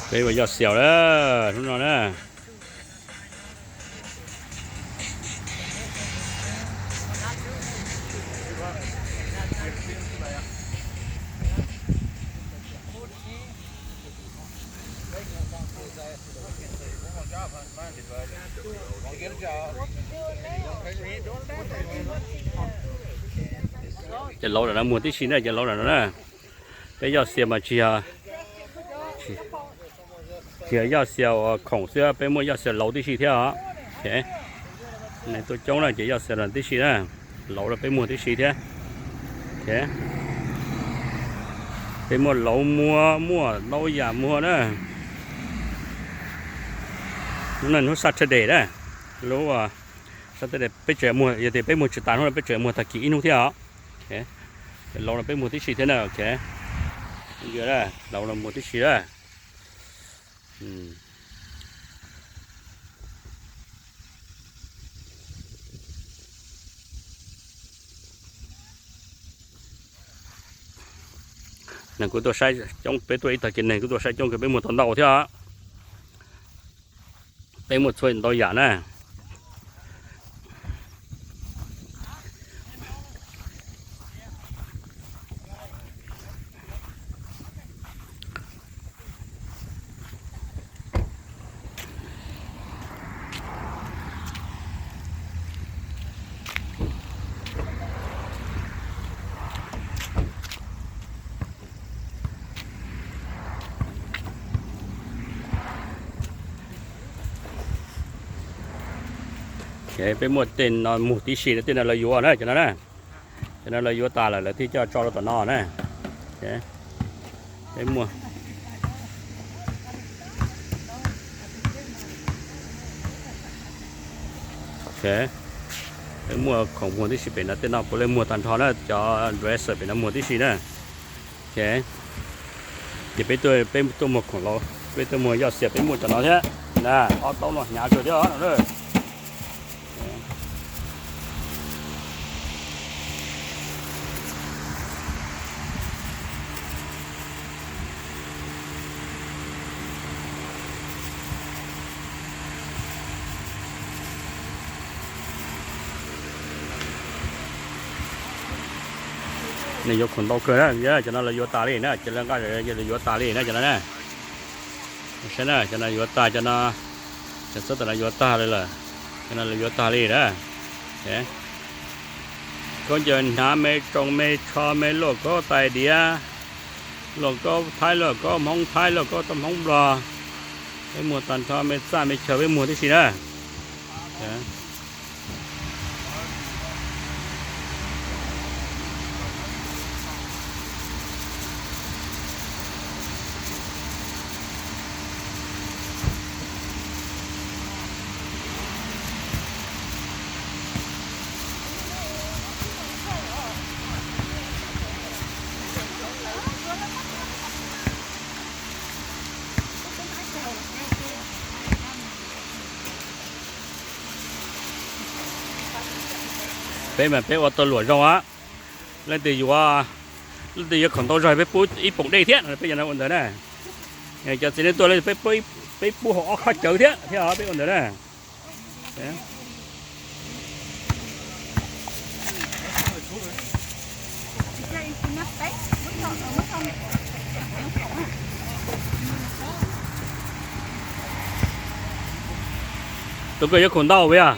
Peb ua yoj xias na, hnub no na. Ces lauv lam no muag tib si na, ces lauv lam no na. Peb yoj xias mas tsis yog, tsis yog yoj xias uas khoom xwb, peb muaj yoj xias lauv tib si thiab os. Neeg tuaj coob na ces yoj xias no tib si na, lauv los peb muag tib si thiab. Peb muaj lauv muag, muaj ntau yam muag na. Hnub no hnub Saturday na, lub Saturday peb tseem muag, yog tias peb muag tsis tas hnub no peb tseem muag tag kis ib hnub thiab os. Lauv no peb muag tib si thiab na. Lauv no muag tib si na. Neeg kuj tuaj saib coob, peb tuaj ib tag kis neeg kuj tuaj saib coob kawg, peb muag tau ntau thiab. Peb muaj txhua ntau yam na. Peb muaj tej no muag tib si, tej no lawv yuav na, cov no na. Cov no lawv yuav tas lawm lawv thiaj coj tso rau tom no na. Peb muaj, peb muaj khoom muag tib si pem no, tej no puav leej muag tag nrho na, cov dresser pem no muag tib si na. Ces peb tuaj, peb tuaj muag khoom lauv, peb tuaj muag yoj xias peb muaj cov no thiab na, ob taub no hnyav kawg thiab no. Nws yuav khoom ntau kawg na, cov no lawv yuav tas li na, cov lawv nqa lawv yuav tas li na, cov no na. Saib na, cov no yuav tag, cov no, cov txhab tam no yuav tag li lawm, cov no lawv yuav tag li na. Khaub ncaws hnav, me tsoos, me tsho, me lauj kaub tais diav, lauj kaub Thaib, lauj kaub Hmoob Thaib, lauj kaub toj Hmoob Nplog, peb muag tag nrho, me txaj me chaw peb muag tib si na. Peb mas peb ua tau luam zoo a. Leej twg yuav, leej twg yuav khoom ntau zog peb pub ib poom dej thiab, peb cov no ua ntawd na. Cov txiv neej tuaj peb pub hauv ob khob cawv thiab thiab peb ua ntawd na. Tus koj yuav khoom ntau puas yog?